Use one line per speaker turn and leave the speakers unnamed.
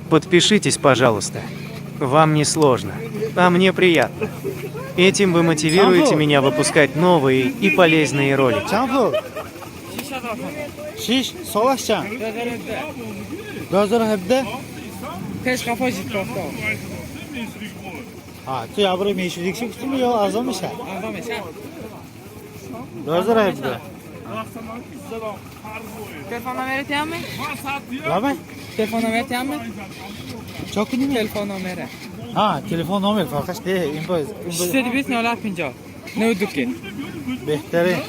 Подпишитесь, пожалуйста. Вам не сложно, а мне приятно. Этим вы мотивируете меня выпускать новые и полезные ролики.
Чанд пул? Шиш солаш чанд? 2017. Ту ябро мешудикши гуфтими ё арзон мешад? 2017.
Телефон номерите ҳаме?
Лабай.
Телефон номерите ҳаме?
Чо кунем?
Телефон номере.
Ҳа, телефон номер фарқаш не, ин боз.
620 07 50 92 ки.
Беҳтарин.